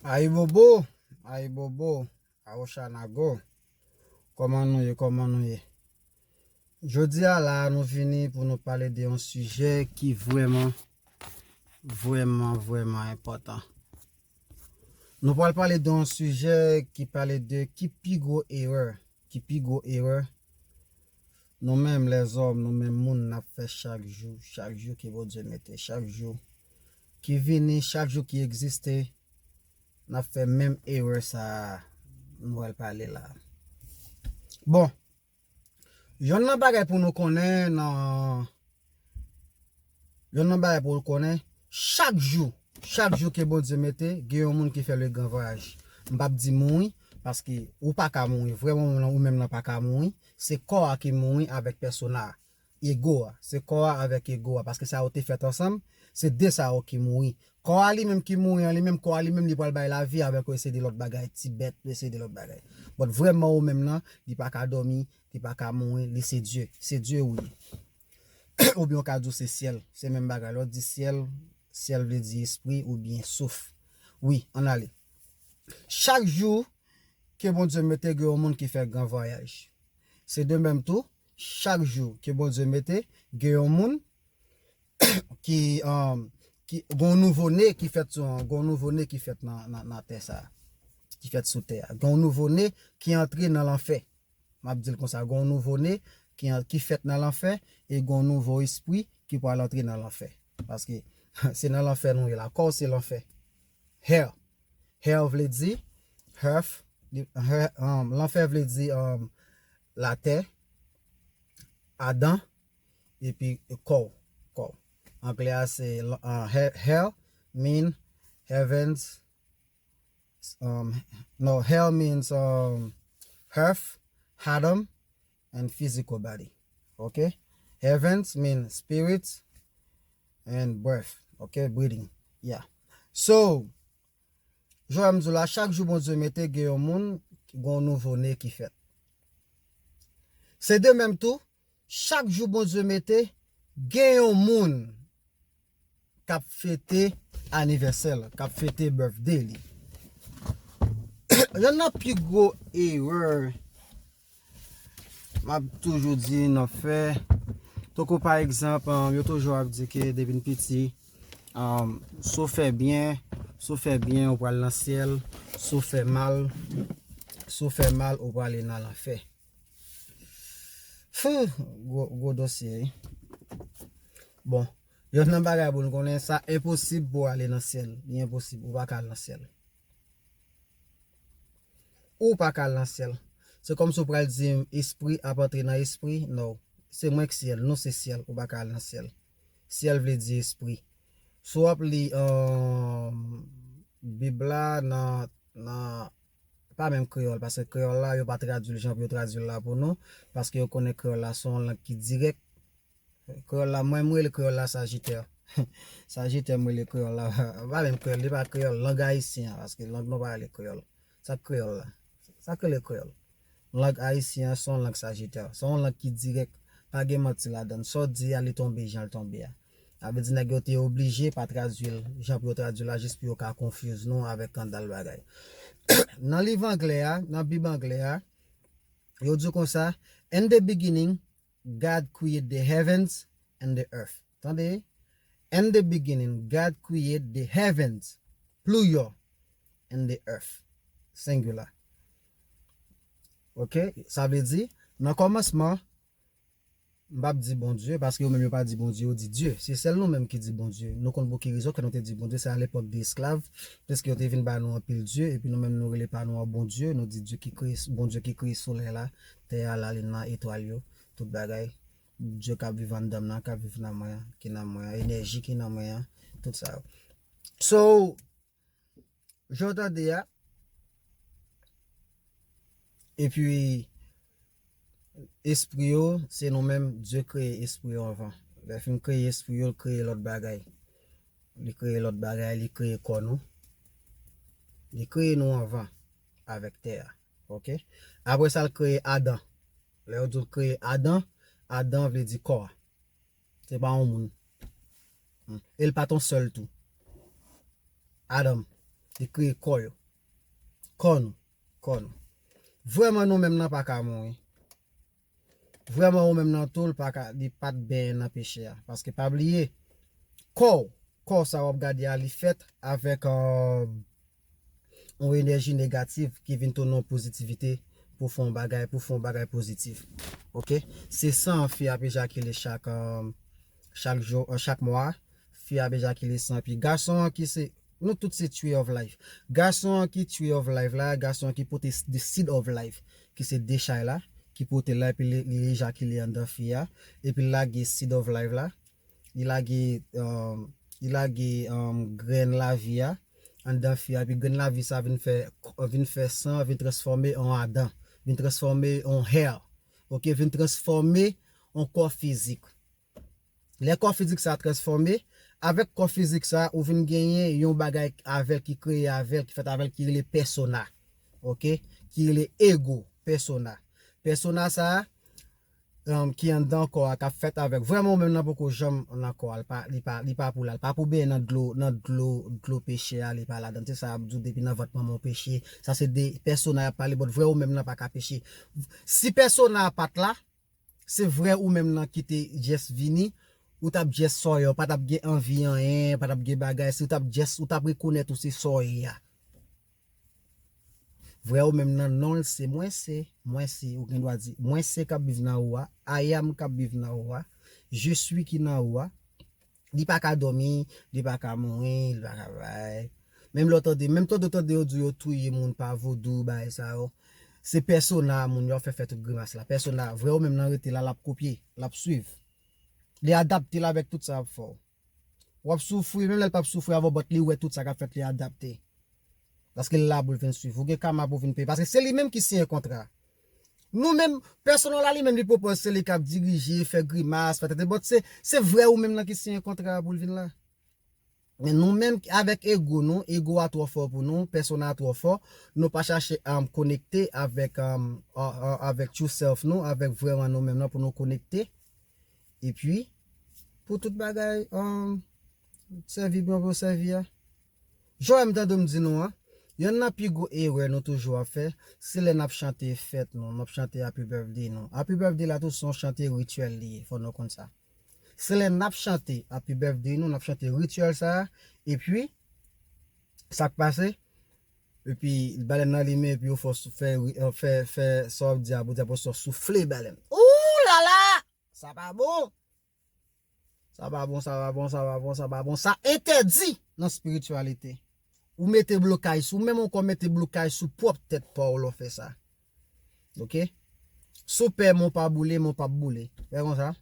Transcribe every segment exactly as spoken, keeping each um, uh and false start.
Ayibobo, ayibobo, Awochanago. Kòman nou ye, kòman nou ye? Jodi a la, nou vini pou nou pale de yon sijè ki vrèman, vrèman, vrèman enpòtan. Nou pral pale de yon sijè ki pale de ki pi gwo erè, ki pi gwo erè nou menm lèzòm, nou menm moun, n ap fè chak jou, chak jou ke Bondye mete, chak jou ki vini, chak jou ki egziste, n ap fè menm erè sa a nou pral pale la. Bon, yonn nan bagay pou nou konnen nan, yonn nan bagay pou nou konnen, chak jou, chak jou ke Bondye mete, gen yon moun ki fè le gran vwayaj. M p ap di mouri, paske ou pa ka mouri. Vrèman, ou menm nan pa ka mouri. Se kò a ki mouri avèk pèsona a, ego a. Se kò a avèk ego a, paske sa yo te fèt ansanm, se de sa yo ki mouri. Kò a li menm ki mouri an li menm, kò a li menm li pral bay lavi avèk yon seri de lòt bagay, ti bèt, yon seri de lòt bagay. But vrèman ou menm nan, li pa ka dòmi, li pa ka mouri, li se Dye. Se Dye ou ye. Oubyen ou ka di w se syèl. Se menm bagay. Lè w di syèl, syèl vle di espri oubyen souf. Wi, ann ale. Chak jou ke Bondye mete gen yon moun ki fè gran vwayaj. Se de menm tou, chak jou ke Bondye mete gen yon moun ki, um, ki, gon nouvo ne ki fèt sou, gon nouvo ne ki fèt nan, nan, nan tè sa a, ki fèt sou tè a. Gon nouvo ne ki antre nan lanfè. M ap di l konsa, gon nouvo ne ki, an- ki fèt nan lanfè e gon nouvo espri ki pral antre nan lanfè. Paske se nan lanfè nou ye la. Kò w se lanfè. Hell. Hell vle di earth, li- he- um, lanfè vle di, um, latè, Adan, epi kò w, kò w. Anglè a se uh, he- hell mean heavens, um, no, hell means, um, earth, Adam, and physical body. Okay? Heavens mean spirit and breath. Okay? Breathing. Yeah. So, jan m di w la, chak jou Bondye mete gen yon moun, gen yon nouvo ne ki fèt. Se de menm tou, chak jou Bondye mete, gen yon moun k ap fete anivèsè l, k ap fete birthday li. Yonn nan pi gwo erè m ap toujou di n ap fè, tankou pa egzanp, um, yo toujou ap di ke depi n piti, um, si w fè byen, si w fè byen, ou pral nan syèl, si w fè mal, si w fè mal, ou prale nan lanfè. Fou, gwo, gwo dosye, wi. Bon, yonn nan bagay pou n konnen, sa enposib pou w ale nan syèl. Li enposib, ou pa ka al nan syèl. Ou pa ka al nan syèl. Se kòmsi w pral di m espri ap antre nan espri. No. Se mwen k syèl, nou se syèl, ou pa ka al nan syèl. Syèl vle di espri. Si w ap li, um, Bib la nan, nan, pa menm kreyòl, paske kreyòl la, yo pa tradui l jan pou yo tradui l la pou nou, paske yo konnen kreyòl la se yon lang ki dirèk. Kreyòl la, mwen, m rele kreyòl la sajitè. Sajitè, m rele kreyòl la. Pa menm kreyòl, li pa kreyòl, lang ayisyen an, paske lang nou pa rele kreyòl. Sa k kreyòl la? Sa k rele kreyòl? Lang ayisyen an se yon lang sajitè. Se yon lang ki dirèk, pa gen manti ladan l. Sa w di a, li tonbe jan l tonbe a. Sa vle di nèg yo te oblije pa tradui l jan pou yo tradui l la, jis pou yo ka confuse nou avèk kandal bagay. Nan liv anglè a, nan Bib anglè a, yo di konsa, "In the beginning, God create the heavens and the earth." Tande? "In the beginning, God create the heavens," plural, "and the earth," singular. Ok? Sa vle di, nan kòmansman, m p ap di Bondye, paske yo menm yo pa di Bondye, yo di Dye. Se sèl nou menm ki di Bondye. Nou konn pou ki rezon ke nou te di Bondye, se a lepòk de esklav, piske yo te vin ba nou anpil dye, epi nou menm nou rele pa nou an Bondye, nou di Dye ki kreye, Bondye ki kreye solèy la, tè a, lalin nan, etwal yo, tout bagay. Dye k ap viv anndan m nan, k ap viv nan mwen an, ki nan mwen an, enèji ki nan mwen an, tout sa yo. So, jan w tande a, epi espri yo, se nou menm, Dye kreye espri yo anvan. Lè l fin kreye espri yo, l kreye lòt bagay. Li kreye lòt bagay, li kreye kò nou. Li kreye nou anvan avèk tè a. Ok? Apre sa, l kreye Adan. Lè yo di w kreye Adan, Adan vle di kò a. Se pa yon moun. Hmm. E l pa t yon sèl tou. Adam. Li kreye kò yo. Kò nou. Kò nou. Vrèman, nou menm nan pa ka mouri. Vrèman, ou menm nan tou, li pa ka, li pa t benyen nan peche a. Paske pa bliye, kò w, kò sa w ap gade a, li fèt avèk, euh, yon enèji negatif ki vin tounen yon pozitivite pou fè yon bagay, pou fè yon bagay pozitif. Oke? Se san fi ap ejakile chak, euh, chak jou, euh, chak mwa. Fi ap ejakile san, epi gason an ki se, nou tout se tree of life. Gason an ki tree of life la, gason an ki pote s- the seed of life, ki se dechay la, ki pote l la, epi li, li ejakile anndan fi a, epi l lage seed of life la, li lage, um, li lage, um, grenn lavi a anndan fi a, epi grenn lavi sa vin fè, vin fè san, vin transfòme an Adan, vin transfòme an hair, oke, vin transfòme an kò fizik. Lè kò fizik sa transfòme, avèk kò fizik sa, ou vin genyen yon bagay avè l ki kreye avè l, ki fèt avè l, ki rele pèsona. Oke? Ki rele ego, pèsona. Pèsona sa, um, ki anndan kò a, k ap fèt avèk. Vrèman, ou menm nan poko janm nan kò a, li pa, li pa, li pa pou la, li pa pou benyen nan dlo, nan dlo, dlo peche a, li pa ladan. Se sa y ap di w depi nan vant manman w peche. Sa se de pèsona y ap pale, but vrè ou menm nan pa ka peche. Si pèsona a pa t la, se vrè ou menm nan ki te just vini, ou t ap just sòyè, ou pa t ap gen anvi anyen, pa t ap gen bagay, si ou t ap just, ou t ap rekonèt ou se sòyè a. Vrè ou menm nan non l se mwen se, mwen se, ou gen dwa di, mwen se k ap viv nan ou a, I am k ap viv nan ou a, je suis ki nan ou a. Li pa ka dòmi, li pa ka mouri, li pa ka bay. Menm lè w tande, menm tande, tande yo di yo touye moun pa vodou, bagay sa yo. Se pèsona a moun yo ap fè fè tout grimas la. Pèsona, vrè ou menm nan rete la, l ap kopye, l ap swiv. Li adapte l avèk tout sa y ap fè w. W ap soufri, menm lè l p ap soufri avè w, but li wè tout sa k ap fèt, li adapte. Paske l la pou l vin swiv. Ou gen kama pou vin peye. Paske se li menm ki siyen kontra. Nou menm, pèsona la li menm li pwopòz se li k ap dirije, fè grimas, fè tete, but se, se vrè ou menm nan ki siyen kontra a pou l vin la. Men nou menm, avèk ego nou, ego a twò fò pou nou, pèsona a twò fò, nou pa chache, um, konekte avèk, um, a- a- avèk true self nou, avèk vrèman nou menm nan pou nou konekte. Epi, pou tout bagay, um, sèvi byen pou sèvi a. Jan w wè m tande m di nou an, yonn nan pi gwo erè nou toujou ap fè, se lè n ap chante fèt nou, n ap chante happy birthday nou. Happy birthday la tou se yon chante rityèl li ye, fò nou konn sa. Se lè n ap chante happy birthday nou, n ap chante rityèl sa a, epi, sa k pase? Epi, balèn nan limen, epi yo fè w sou- fè, fè, fè sa w ap di a, pou di a, pou sa w soufle balèn. Ou la la! Sa pa bon! Sa pa bon, sa pa bon, sa pa bon, sa pa bon. Sa entèdi nan espirityalite. Ou mete blokay sou, menm ankò mete blokay sou pwòp tèt pa w lè w fè sa. Oke? Si w pè men w pa boule, men w p ap boule. Fè konsa.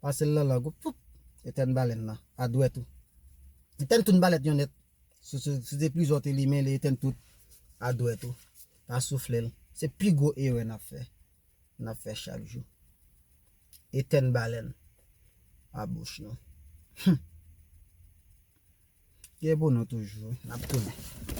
Pase l nan lang ou. Poup! Etèn balèn nan. A dwèt ou. Etèn tout balèt yo nèt. Si, si, si se plizyè w te limen, li etèn tout. A dwèt ou. Pa soufle l. Se pi gwo erè n ap fè. N ap fè chak jou. Etèn balèn a bouch nou. Hum. Gen pou nou toujou, wi. N ap tounen.